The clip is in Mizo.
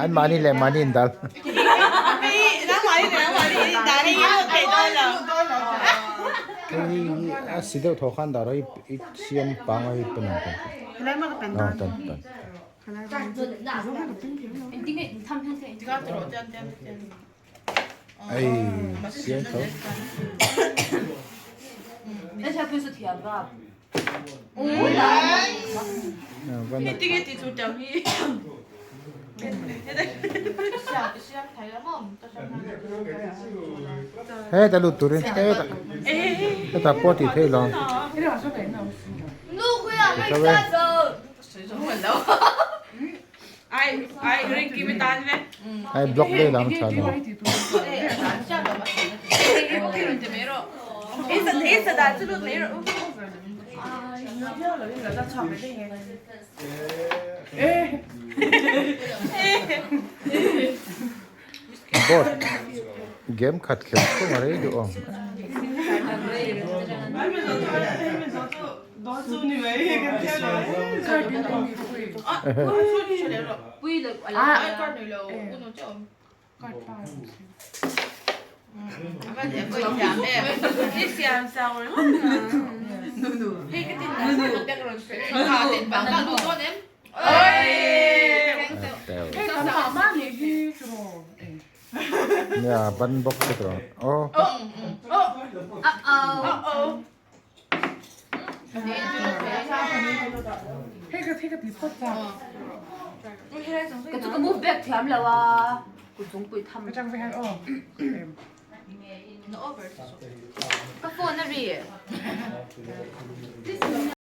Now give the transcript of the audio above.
An mahni leh mahni in dal. Hei hi a si deuh thaw khan dah rawh i siam pangai hi pen ang pen pen pen pen. Ei siam tho. Heta lut turin heta heta pawh tih theih lo. Ai block leh lam tha lo. Board game khat khelh thung a rei duh awm. Nia ban bawk te tawh aw.